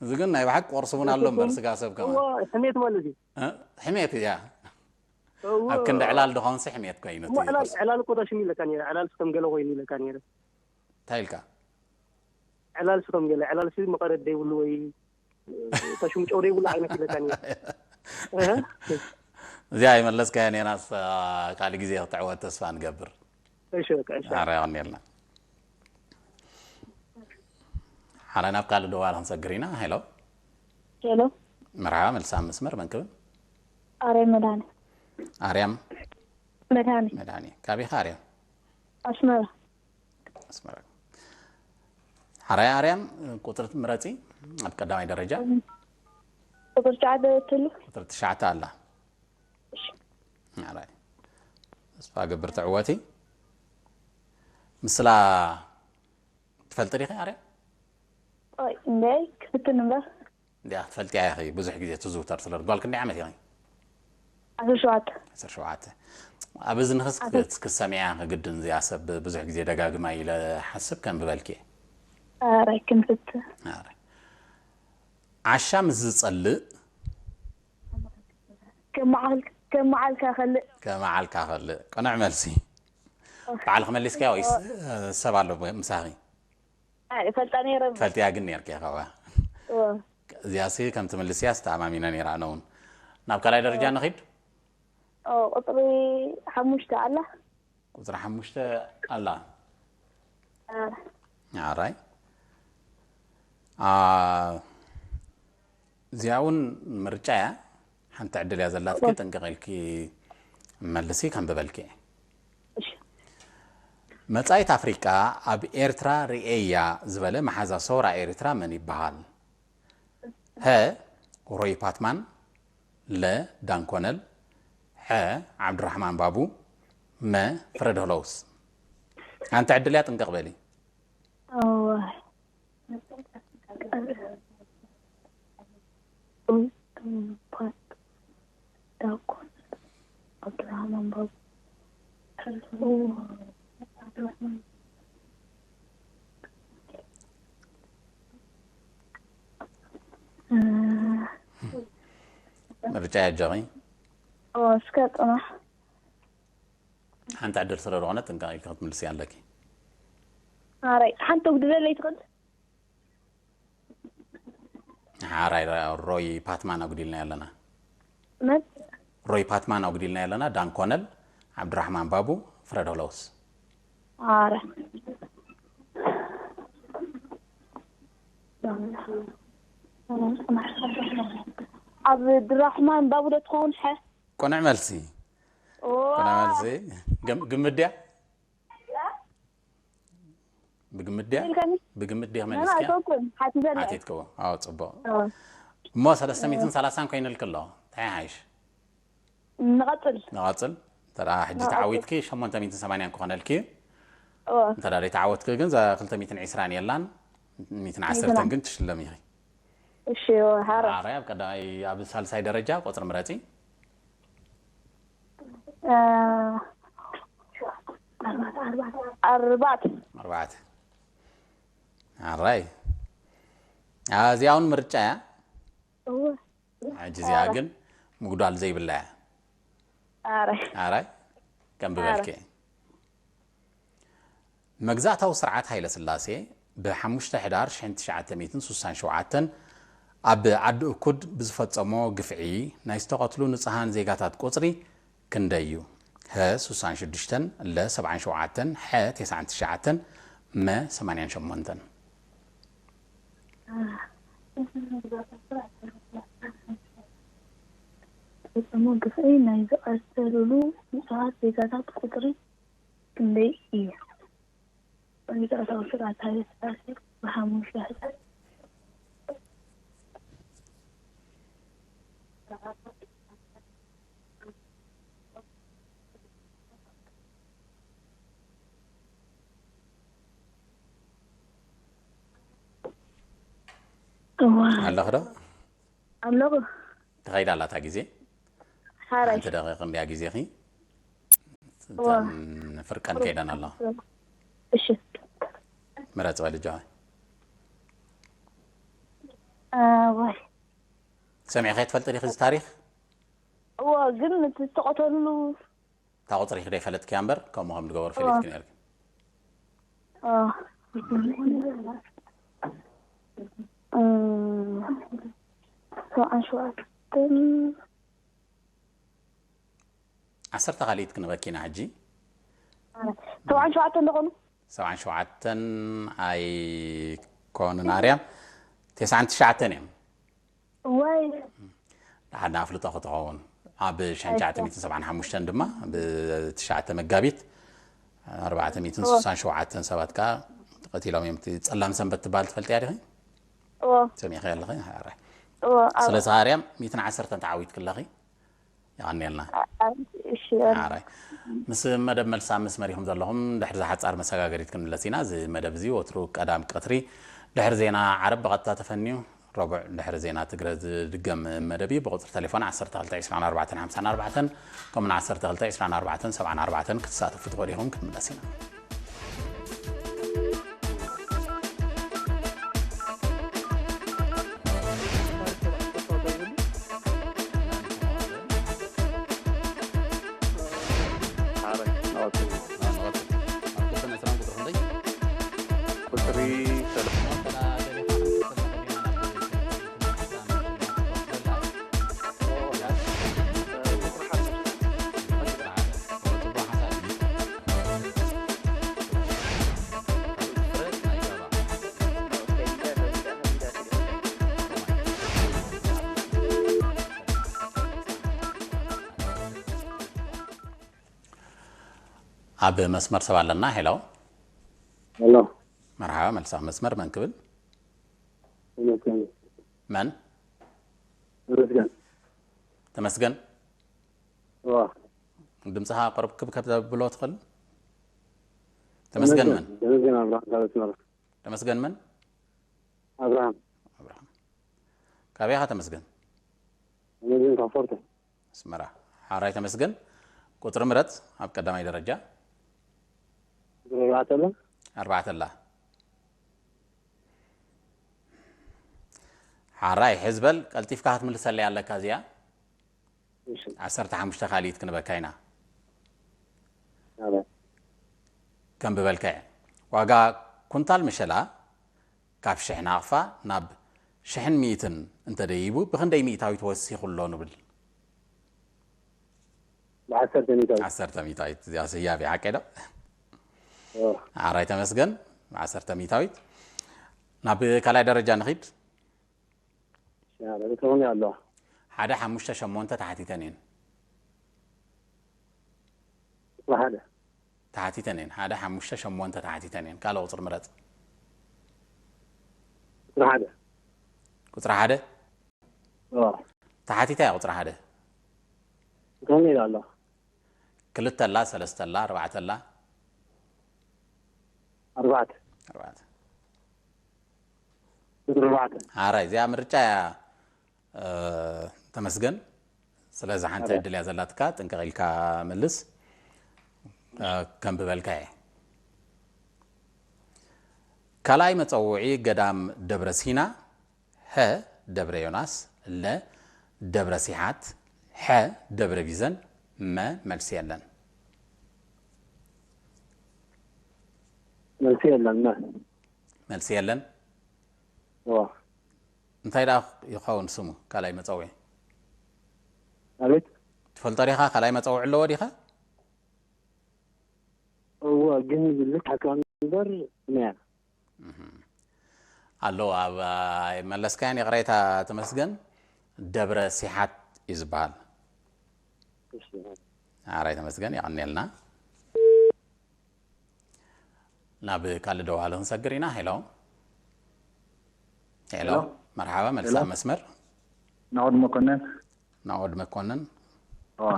እዚ ግን ናይ ብሓቂ ቁርሲ ቡን ኣሎ እምበር ስጋ ሰብ ከማን እዋ፣ ሕሜት ማለት እዩ። እ? ሕሜት እያ። እዋ። ኣብ ክንዲ ዕላል ድኾንሲ ሕሜት ኮይኑ እሞ ዕላል ዕላል እኮ ታሽሙ ኢለካ ነይረ። ዕላል ከም ገለ ኮይኑ ኢለካ ነይረ። እንታይ ኢልካ? ዕላል ሲ ከም ገለ ዕላል ሲ መቐረት ዘይብሉ ወይ ታሽሙ ጨው ዘይብሉ ዓይነት ኢለካ ነይረ። እህ? እዚኣ ይመለስካዮ ነይራስ፣ አ፣ ካልእ ግዜ ክትዕወት ተስፋ ንገብር። እሺ በቃ እሺ። ኣረ ይቐንየልና። ሓራ ናብ ካልእ ደዋል ክንሰግር ኢና። ሄሎ። ሄሎ። መርሓባ፣ መልሳ መስመር መን ክብል? ኣርያም መድሃኒ። ኣርያም መድሃኒ። መድሃኒ። ካበይ ኢኻ ኣርያም? ኣስመራ። ኣስመራ። ሓራይ ኣርያም፣ ቁፅሪ ምረፂ ኣብ ቀዳማይ ደረጃ። ቁፅሪ ትሽዓተ ትሉ። ቁፅሪ ትሽዓተ ኣላ። ሓራይ። ተስፋ ገብር ትዕወቲ። ምስላ ትፈልጢ ዲኺ ኣርያም? ኦይ እንደ ክፍትን እምበር። እንዲያ ክትፈልጢያ ኢኺ፣ ብዙሕ ግዜ ትዝውተር ስለ ጓል ክንደይ ዓመት ኢኺ? ዓሰርተ ሸውዓተ። ዓሰርተ ሸውዓተ። ኣብ እዝንኽስ ዓሰርተ- ክትሰምዕያ ግድን እዚኣ ሰብ ብዙሕ ግዜ ደጋግማ ኢለ ሓስብ ከም ብበልኪ። ኣራይ ክንፍትን። ኣረ። ዓሻ ምስ ዝጸልእ ከመዓል ከመዓልካ ከልእ። ከመዓልካ ከልእ። ቅኑዕ መልሲ። ባዕልኺ መሊስካያ ወይስ ሰብ ኣሎ ምሳኺ? ኣይ ፈልጣ ነይረ። ትፈልጥያ ግን ነርኪ ኢኻ። እወ። እዚኣሲ ከም ትምልስያ ዝተኣማሚነ ነይረ ኣነ እውን። ናብ ካልኣይ ደረጃ ንኺድ። ኦ ቁፅሪ ሓሙሽተ ኣላ። ቁፅሪ ሓሙሽተ ኣላ። ኣረ። ኣራይ። አ፣ እዚኣ እውን ምርጫ እያ። ሓንቲ ዕድል እያ ዘላትኪ፣ ጥንቅቕ ኢልኪ መልሲ ከንብበልኪ። እሺ። መጻኢት ኣፍሪቃ ኣብ ኤርትራ ርእየያ ዝበለ መሓዛ ሰውራ ኤርትራ መን ይበሃል? ሀ፣ ሮይ ፓትማን፣ ለ፣ ዳን ኮነል፣ ሐ፣ ዓብዱራሕማን ባቡ፣ መ፣ ፍረድ ሆሎውስ። ሓንቲ ዕድል እያ፣ ጥንቅቕ በሊ። እወ። ዳን ኮነል፣ ዓብዱራሕማን ባቡ። ምርጫ እያ ኣጆኺ። እወ፣ እስከ ጽናሕ። ሓንቲ ዕድል ስለ ዝኾነ ጥንቃቕ ኢልኪ ክትምልስያ ኣለኪ። ኣራይ፣ ሓንቲ ኣጉድለለይ ትኽእል? ሓራይ ሮይ ፓትማን ኣጉዲልና ኣለና። መን? ሮይ ፓትማን ኣጉዲልና ኣለና። ዳን ኮነል፣ ዓብዱራሕማን ባቡ፣ ፍረድ ሆሎውስ። ኣረ። ዓብዱራሕማን ባቡ ዶ ትኸውን ሐ? ቅኑዕ መልሲ። ኦ። ቅኑዕ መልሲ። ግም-፣ ግምት ድያ? ብግምት ድያ? ኢልካኒ? ብግምት ድያ ኣነ መሊስካ? ኣይኮንኩን፣ ሓቲተኒ። ሓቲትክዎ። ኣዎ፣ ጽቡቕ። ኣዎ። እሞ ሰለስተ ሚእትን ሰላሳን ኮይኑልኪ ኣሎ። እንታይ ይሓይሽ? ንቐጽል። ንቐጽል። እንተ ደኣ ሕጂ ንቐጽል። ተዓዊትኪ ሸሞንተ ሚእትን ሰማንያን ክኾነልኪ እዩ። እወ። እንተ ደኣ ዘይተዓወትኪ ግን እዛ ክልተ ሚእትን ዕስራን የላን፣ ሚእትን ዓሰርተን ግን ትሽለሚ ኢኺ። እሺ፣ እወ፣ ሓራ። ሓራይ ኣብ ቀዳማይ፣ ኣብ ሳልሳይ ደረጃ ቁጽሪ ምረጺ። እ፣ ኣርባዕተ። ኣርባዕተ። ኣራይ። አ፣ እዚኣ እውን ምርጫ እያ። እወ። ሕጂ እዚኣ ግን ምጉዳል ዘይብላ እያ። ኣረ። ኣራይ። ከም ብበልኪ። መግዛእታዊ ስርዓት ሃይለ ስላሴ ብሓሙሽተ ሕዳር ሽሕን ትሽዓተ ሚእትን ስሳን ሸውዓተን ኣብ ዓዲ እኩድ ብዝፈጸሞ ግፍዒ ናይ ዝተቐትሉ ንጹሃን ዜጋታት ቁጽሪ ክንደይ እዩ? ሀ፣ ስሳን ሽዱሽተን፣ ለ፣ ሰብዓን ሸውዓተን፣ ሐ፣ ተስዓን ትሽዓተን፣ መ፣ ሰማንያን ሸሞንተን። ፈጸሞ ግፍዒ ናይ ዝቐተሉሉ ንጹሃት ዜጋታት ቁጽሪ ክንደይ እዩ? መግዛእታዊ ስርዓት ሃይለ ስላሴ ብሓሙሽተ ሕዳር እዋ ኣለኺ ዶ? ኣለኹ። ትኸይዳ ኣላ እታ ግዜ። ሓራይ ሓንቲ ደቂቕ እንድያ ግዜኺ። እዋ እተን ፍርቀን ከይደን ኣለዋ። እሺ ምረጽ በሊ ጆሃ። ወይ ሰሚዕኺ ትፈልጢ ዲኺ እዚ ታሪኽ? እዋ ግን እቲ ዝተቐተልሉ እታ ቁጽሪ ዶ ይፈለጥክያ እምበር ከምኡ ከም ዝገበሩ ፈሊጥኪ ነርኪ። አ፣ እ፣ ሰብዓን ሸውዓተን ዓሰርተ ካልኢት ክንበኪና ሕጂ። ሰብዓን ሸውዓተን ዶ ኾኑ? ሰብዓን ሸውዓተን ኣይኮኑን ኣርያም፣ ተስዓን ትሽዓተን እዮም። ወይ ደሓን ኣፍልጦ ክትኸውን ኣብ ሸንቻዕተ ሚእትን ሰብዓን ሓሙሽተን ድማ ብትሽዓተ መጋቢት ኣርባዕተ ሚእትን ስሳን ሸውዓተን ሰባት ከዓ ተቐቲሎም እዮም። እቲ ጸላም ሰንበት ትበሃል ትፈልጥያ ዲኺ? እዎ ሰሚዕኺ ኣለኺ? ሓራይ። እዎ ኣብ ስለዚ ኣርያም ሚእትን ዓሰርተን ተዓዊትኪ ኣለኺ። የቐንየልና። ኣብ- እሺ ኣብ- ሓራይ። ምስ መደብ መልሲ ኣብ መስመር ኢኹም ዘለኹም። ድሕሪ ዝሓጻር መሰጋገሪት ክንምለስ ኢና። እዚ መደብ እዚ ወትሩ ቀዳም ቀትሪ ድሕሪ ዜና ዓረብ ብቐጥታ ተፈንዩ፣ ረቡዕ ድሕሪ ዜና ትግረ ዝድገም መደብ እዩ። ብቁጽሪ ቴሌፎን ዓሰርተ ክልተ ዕስራን ኣርባዕተን ሓምሳን ኣርባዕተን ከምኡን ዓሰርተ ክልተ ዕስራን ኣርባዕተን ሰብዓን ኣርባዕተን ክትሳተፉ ትኽእሉ ኢኹም። ክንምለስ ኢና። ቁፅሪ ኣብ መስመር ሰብ ኣለና። ሄሎ ሄሎ መርሓባ፣ መልሳ መስመር መን ክብል? ተመስገን መን? ተመስገን ተመስገን። ዋ ድምፅኻ ቅርብ ክብ ከተብሎ ትኽእል? ተመስገን መን? ተመስገን ኣብርሃም ካብ ኣስመራ ተመስገን መን? ኣብርሃም ኣብርሃም። ካበይ ኢኻ ተመስገን? ተመስገን ካብ ፎርቶ ኣስመራ። ሓራይ ተመስገን። ቁፅሪ ምረፅ ኣብ ቀዳማይ ደረጃ። ቁፅሪ ኣርባዕተ ኣሎ ኣርባዕተ ኣላ። ሓራይ ሕዝበል ቀልጢፍካ ክትምልሰለይ ኣለካ እዚኣ። እሺ ዓሰርተ ሓሙሽተ ካልኢት ክንበካ ኢና። ኣረ ከም ብበልካዮ ዋጋ ኩንታል መሸላ ካብ ሽሕ ናቕፋ ናብ ሽሕን ሚእትን እንተደይቡ ብኽንደይ ሚእታዊት ወሲኹ ኣሎ ንብል? ብዓሰርተ ሚእታዊት ዓሰርተ ሚእታዊት እዚኣ ስያብ ሓቂ ዶ? ኦ ሓራይ ተመስገን። ብዓሰርተ ሚእታዊት ናብ ካልኣይ ደረጃ ንኺድ። ኣረ ትኾኒ ኣለዋ ሓደ ሓሙሽተ ሸሞንተ ተሓቲተን እየን። ቁፅሪ ሓደ ተሓቲተን እየን። ሓደ ሓሙሽተ ሸሞንተ ተሓቲተን እየን። ካልእ ቁፅሪ ምረፅ። ቁፅሪ ሓደ ቁፅሪ ሓደ ኦ ተሓቲታ እያ። ቁፅሪ ሓደ ትኾኒ ኣለዋ ክልተ ኣላ፣ ሰለስተ ኣላ፣ ኣርባዕተ ኣላ። ኣርባዕተ ኣርባዕተ ቁፅሪ ኣርባዕተ ሓራይ እዚኣ ምርጫ እያ። እ፣ ተመስገን። ስለዚ ሓንቲ ዕድል እያ ዘላትካ፣ ጥንቅቕ ኢልካ መልስ። እ፣ ከም ብበልካ እየ። ካልኣይ መጸውዒ ገዳም ደብረ ሲና፣ ሀ ደብረ ዮናስ፣ ለ ደብረ ሲሓት፣ ሐ ደብረ ቢዘን፣ መ መልሲ የለን። መልሲ የለን መ መልሲ የለን። ዋ እንታይ ደኣ ይኸውን ስሙ ካልኣይ መጸውዒ? ኣቤት ትፈልጦ ዲኻ? ካልኣይ መጸውዒ ኣለዎ ዲኻ? እወ ግን ልክ ሓካም እምበር መያ ኣለዎ። ኣብ መለስካያን ይቕሬታ ተመስገን ደብረ ሲሓት እዩ ዝበሃል። ኣራይ ተመስገን የቐንየልና። ናብ ካልእ ደዋሊ ክንሰግር ኢና። ሄሎ ሄሎ፣ ሄሎ። መርሓባ፣ መልሳ ሄሎ። መስመር ናኦድ መኮንን። ናኦድ መኮንን። እዋ፣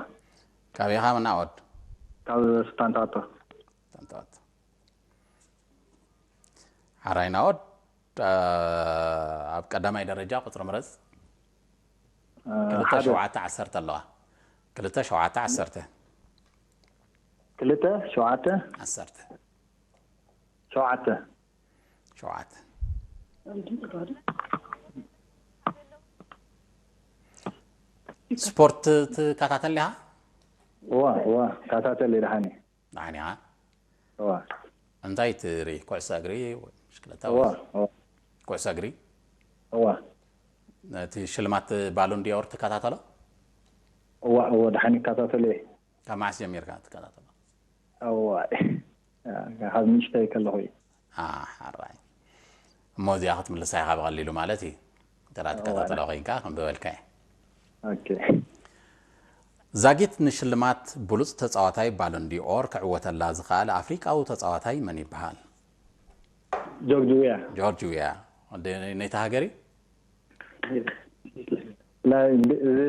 ካበይ ኢኻ ናኦድ? ካብ ስታንታቶ። ስታንታቶ። ሓራይ ናኦድ፣ ኣብ ቀዳማይ ደረጃ ቁፅሪ ምረፅ። ክልተ ሸውዓተ ዓሰርተ ኣለዋ። ክልተ ሸውዓተ ዓሰርተ። ክልተ ሸውዓተ ዓሰርተ። ሸውዓተ። ሸውዓተ። ስፖርት ትከታተል ዲኻ? እዋ እዋ፣ ከታተል ድሓኒ። ንዓኒ ኢኻ? እዋ እንታይ ትርኢ? ኩዕሶ እግሪ ወይ ብሽክለታ እዋ ወይ? እዋ ኩዕሶ እግሪ? እዋ ነቲ ሽልማት ባሎን ዲዮር ትከታተሎ? እዋ እዋ፣ ድሓኒ ይከታተል እየ። ካብ መዓስ ጀሚርካ ትከታተሎ? እዋ ካብ ንእሽተይ ከለኹ እዩ። ኣሕ፣ ሓራይ። እሞ እዚኣ ክትምልሳ ኢኻ ብቐሊሉ ማለት እዩ። እንተ ደኣ ትከታተሎ ኮይንካ ከም ዝበልካ እዩ። ኦኬ። ዛጊት ንሽልማት ብሉጽ ተጻዋታይ ባሎን ዲኦር ክዕወተላ ዝኸኣለ ኣፍሪቃዊ ተጻዋታይ መን ይበሃል? ጆርጅ ዊያ። ጆርጅ ዊያ። ወዲ ነይቲ ሃገር እዩ? ናይ ብ- እዚ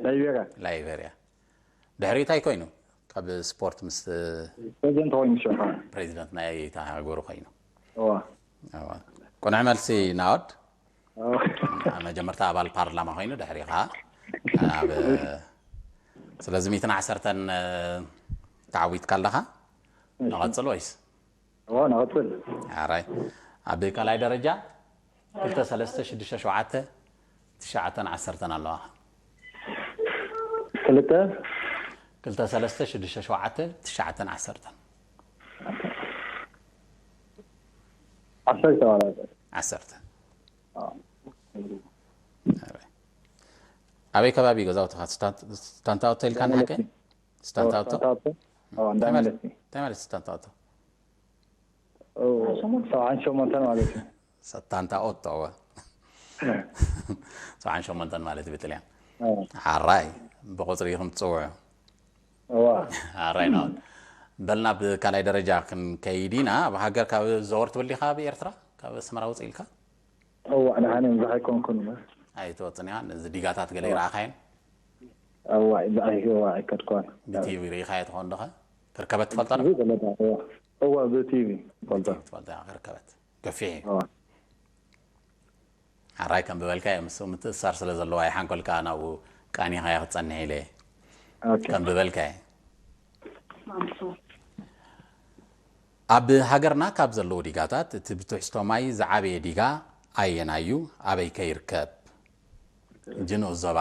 ላይቤሪያ። ላይቤሪያ። ድሕሪኡ እንታይ ኮይኑ? ካብ ስፖርት ምስ ፕሬዚደንት ኮይኑ ሽዑ። ፕሬዚደንት ናይ እታ ሃገሩ ኮይኑ። እዋ እዋ። ቅኑዕ መልሲ ናኦድ። እዋ። መጀመርታ ኣባል ፓርላማ ኮይኑ ድሕሪ ኸዓ ኣብ ስለዚ ሚእትን ዓሰርተን ተዓዊትካ ኣለኻ። ንቐጽል ወይስ? እዋ ንቐጽል። ኣራይ ኣብ ካልኣይ ደረጃ ክልተ ሰለስተ ሽዱሽተ ሸውዓተ ትሽዓተን ዓሰርተን ኣለዋ። ክልተ ክልተ ሰለስተ ሽዱሽተ ሸውዓተ ትሽዓተን ዓሰርተን። ዓሰርተ ማለት ዓሰርተ። ኣራይ። ኣበይ ከባቢ ገዛውትኻ? ስታንት- ስታንታኦቶ ኢልካ ንሓቀ? ስታንታኦቶ? ስታንታኦቶ? እዋ፣ እንዳ እንታይ ማለት- መለሲ። እንታይ ማለት ስታንታኦቶ? እዋ፣ ሰብዓን ሸሞንተን ማለት እዩ። ስታንታኦቶ እወ። ሰብዓን ሸሞንተን ማለት ብጥልያን። እዋ። ሓራይ ብቁፅሪ ኢኹም ትፅውዑ። እዋ። ሓራይ ናውን በል ናብ ካልኣይ ደረጃ ክንከይድ ኢና። ኣብ ሃገር ካብ ዘወር ትብል ዲኻ? ኣብ ኤርትራ ካብ ኣስመራ ውፅእ ኢልካ? እዋ፣ ንሓነ ምብዛሕ ኣይኮንኩን። ኣይትወፅን ኢኻ። ነዚ ዲጋታት ገለ ይረኣኻየን? እዋ፣ ብኣይ እዋ ኣይከድኳን። ብቲቪ ርኢኻዮ ትኸውን ዶኸ? ክርከበት ትፈልጦ ዶ? ቲቪ ገለዳ እዋ። እዋ፣ ብቲቪ ፈልጦ። ትፈልጦ ኢኻ ክርከበት። ገፊሕ እዩ። እዋ። ሓራይ ከም ዝበልካዮ ምስ ምትእሳር ስለ ዘለዋ ይሓንኮልካ ናብኡ ቃኒኻዮ ክትጸንሕ ኢለ እየ። ኦኬ። ከም ዝበልካዮ ኣብ ሃገርና ካብ ዘለዉ ዲጋታት እቲ ብትሕዝቶ ማይ ዝዓበየ ዲጋ ኣየናይ እዩ? ኣበይ ከ ይርከብ? እንጂ ንኡስ ዞባ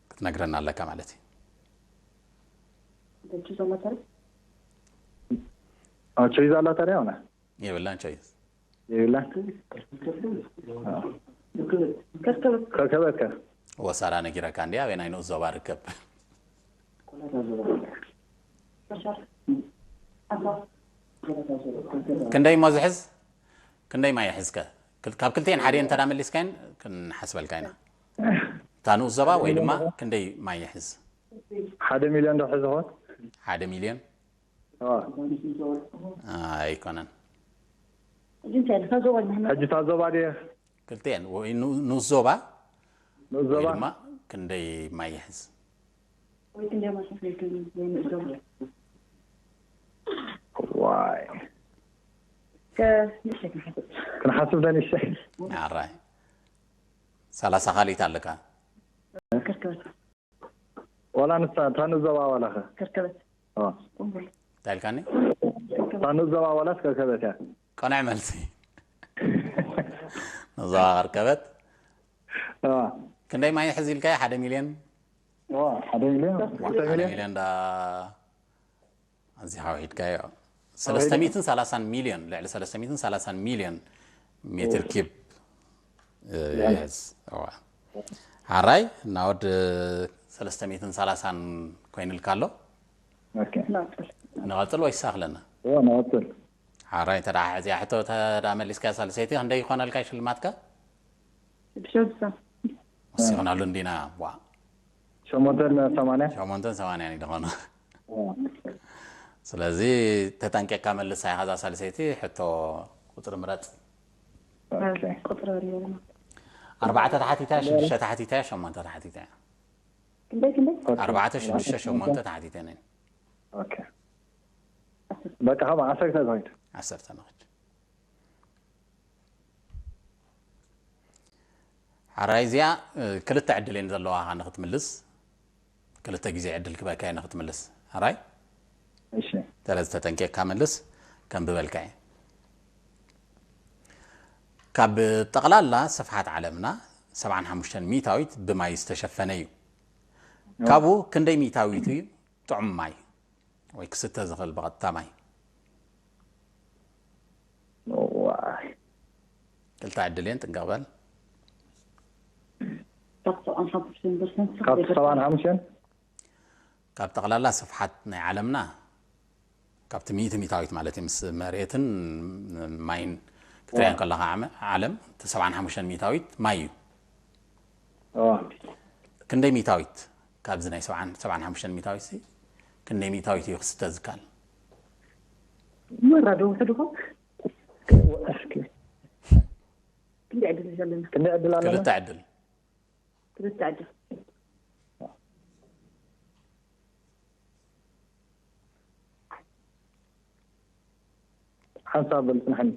ክትነግረና ኣለካ ማለት እዩ። አ፣ ቾይዝ ኣላ ታዲያ ሆነ? የብላን ቾይዝ። የብላን? ከከበት ከ? ወሳራ ነጊረካ እንዲ ኣበይ ናይ ንኡስ ዞባ ርከብ? ክንደይ እሞ ዝሕዝ? ክንደይ ማይ ይሕዝከ? ክል- ካብ ክልቲኤን ሓደ እንተ ዳ መሊስካየን ክንሓስበልካ ኢና። እታ ንኡስ ዞባ ወይ ድማ ክንደይ ማይ ይሕዝ? ሓደ ሚልዮን ዶ ሕዝኾት? ሓደ ሚልዮን? እዋ። ኣይኮነን። ሕጂ እታ ዞባ ድየ? ክልቲኤን ወይ ኑ- ንኡስ ዞባ ንኡስ ወይ ዞባ? ድማ ክንደይ ማይ ይሕዝ? ዋይ። ክንሓስብ ዶ ንእሽተይ? ኣራይ ሰላሳ ካልኢት ኣለካ። ዋላ ንሳ እታ ንኡስ ዞባ ዋላ ኸ? ከርከበት እዋ። እንታይ ኢልካኒ? እታ ንኡስ ዞባ ዋላስ ከርከበት እያ? ቀንዕ መልሲ። ንኡስ ዞባ ከርከበት እዋ። ክንደይ ማይ ይሕዝ ኢልካዮ? ሓደ ሚልዮን? እዋ፣ ሓደ ሚልዮን? ክልተ ሓደ ሚልዮን? ሚልዮን ዳ ኣዚኻ ውሒድካዮ። ሰለስተ ሚእትን ሰላሳን ሚልዮን፣ ልዕሊ ሰለስተ ሚእትን ሰላሳን ሚልዮን ሜትር ኪብ እ፣ ይሕዝ። እዋ። ሓራይ ናወድ ሰለስተ ሚእትን ሰላሳን ኮይንልካ ኣሎ። ኦኬ። ንቐጽል ወይስ ኣኽለና? እዋ፣ ንቐጽል። ሓራይ ተዳ ሕዚያ ሕቶ ተዳ መሊስካ ሳልሰይቲ ክንደይ ይኾነልካ ሽልማትካ? ሽዱሽተ ስሳ ወሲኽናሉ እንዲና ዋ ሸሞንተን ሰማንያ? ሸሞንተን ሰማንያን ይኾኑ። እዋ። ስለዚ ተጠንቂቕካ መልሳ ኢኻ እዛ ሳልሰይቲ ሕቶ ቁፅሪ ምረፅ። ኦኬ። ቁፅሪ ኣለና ኣርባዕተ ተሓቲታ ሽዱሽተ ተሓቲታ ሸሞንተ ተሓቲታ ክንደይ ክንደይ ኦኬ። ኣርባዕተ ሽዱሽተ ሸሞንተ ተሓቲተ ነን ኦኬ። በቃ፣ ካብ ዓሰርተ ትኾይድ። ዓሰርተ ነኽድ ሓራይ እዚኣ ክልተ ዕድል እየን ዘለዋ ንክትምልስ። ክልተ ግዜ ዕድል ክበካ እየ ንክትምልስ። ሓራይ እሺ ተለዚ ተጠንቂቕካ መልስ። ከንብበልካ እየ። ካብ ጠቕላላ ስፍሓት ዓለምና ሰብዓን ሓሙሽተን ሚእታዊት ብማይ ዝተሸፈነ እዩ። ካብኡ ክንደይ ሚእታዊት እዩ ጥዑም ማይ ወይ ክስተ ዝኽእል ብቐጥታ ማይ? ዋይ ክልተ ዕድል እየን፣ ጥንቅቕ በል። ካብ ሰብዓን ሓሙሽተን ፐርሰንት ካብ ሰብዓን ሓሙሽተን ካብ ጠቕላላ ስፍሓት ናይ ዓለምና ካብቲ ሚእቲ ሚእታዊት ማለት እዩ ምስ መሬትን ማይን ክትሪያ ከለኻ ዓመ- ዓለም እቲ ሰብዓን ሓሙሽተን ሚእታዊት ማይ እዩ። እዋ ክንደይ ሚእታዊት ካብዚ ናይ ሰብዓን ሰብዓን ሓሙሽተን ሚእታዊት ሲ ክንደይ ሚእታዊት እዩ ክስተ ዝካል? መራ ዶ ውሕድ ኾን እስኪ ክንደይ ዕድል እዩ ዘለና? ክንደይ ዕድል ኣለና? ክልተ ዕድል። ክልተ ዕድል። ሓንሳብ በል ጽንሐኒ።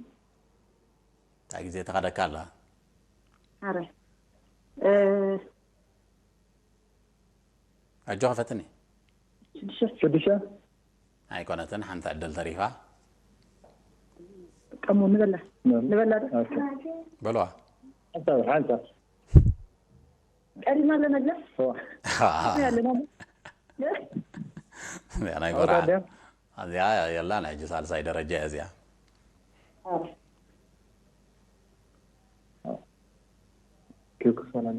እታ ግዜ ተኸደካ ኣላ። ኣረ ኣጆኻ ፈትኒ። ሽዱሽተ ሽዱሽተ ኣይኮነትን፣ ሓንቲ ዕድል ተሪፋ። ቀሞ ንበላ ንበላ ዶ? ኦኬ። በልዋ። ሓንሳብ ሓንሳብ ቀሪብና ኣለና ግና እዋ ኣለና እዚኣ ናይ ኣውራ ጎርዓ ድያ? እዚኣ የላን። ሕጂ ሳልሳይ ደረጃ እያ እዚኣ። ኪውክ ሰላም።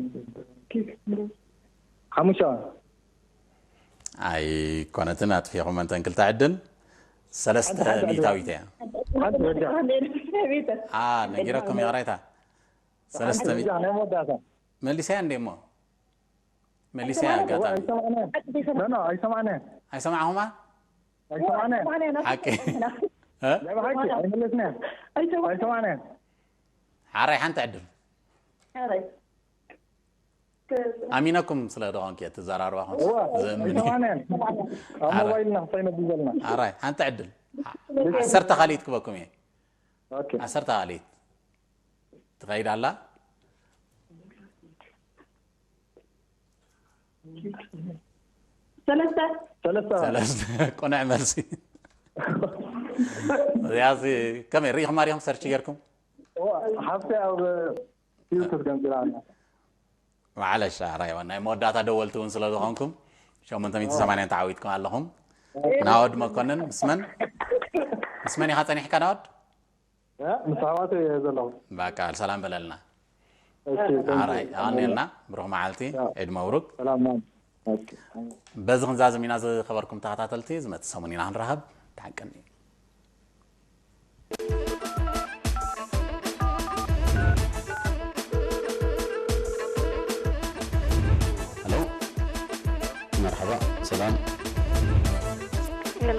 ሓሙሻ ኣይኮነትን፣ ኣጥፊኹም እንተን ክልተ ዕድል። ሰለስተ ሚእታዊት እያ። ሓንቲ በጃ ኣ ነጊረኩም ይቕሬታ። ሰለስተ ሚእቲ በጃ ናይ መወዳእታ መሊሰያ እንዴ እሞ መሊሰያ ኣጋጣሚ ኣይሰማዕናን። ኖ ኖ ኣይሰማዕናን። ኣይሰማዕኹማ ኣይሰማዕናን። ሓቂ እ? ናይ ብሓቂ ኣይመለስናን። ኣይሰማዕናን። ሓራይ ሓንቲ ዕድል። ኣሚነኩም ስለ ዝኾንኪ እየ ትዘራርባ ኹም እዋ ዘእምን ኣይሰማዕናን። ኣብ ሞባይልና ክሳይ ነብል ዘለና። ሓራይ ሓንቲ ዕድል። ዓሰርተ ካልኢት ክበኩም እየ። ኦኬ ዓሰርተ ካልኢት ትኸይድ ኣላ። ሰለስተ ሰለስተ ሰለስተ ቁኑዕ መልሲ። እዚኣሲ ከመይ ርኢኹማ ዲኹም ሰርች ጌርኩም? እዋ ሓፍቲ ኣብ ዩቱብ ገንፂላ ኣላ። ማዕለሽ ራይዋ ናይ መወዳእታ ደወልቲ እውን ስለ ዝኾንኩም ሸሞንተ ሚእቲ ሰማንያን ተዓዊትኩም ኣለኹም። ናወድ መኮንን ምስ መን ምስ መን ኢኻ ጸኒሕካ ናወድ? እ፣ ምስ ኣሕዋተይ እየ ዘለኹ። በቃ ሰላም በለልና። እሺ፣ thank you። ኣራይ ኣኔልና ብሩኽ መዓልቲ። ያው። ዒድ መብሩክ። ሰላም ማን። ኦኬ። በዚ ክንዛዝም ኢና ዝኸበርኩም ተኸታተልቲ። ዝመጽእ ሰሙን ኢና ክንረኸብ። ተሓቀኒ። ሄሎ፣ መርሓባ፣ ሰላም። ሄሎ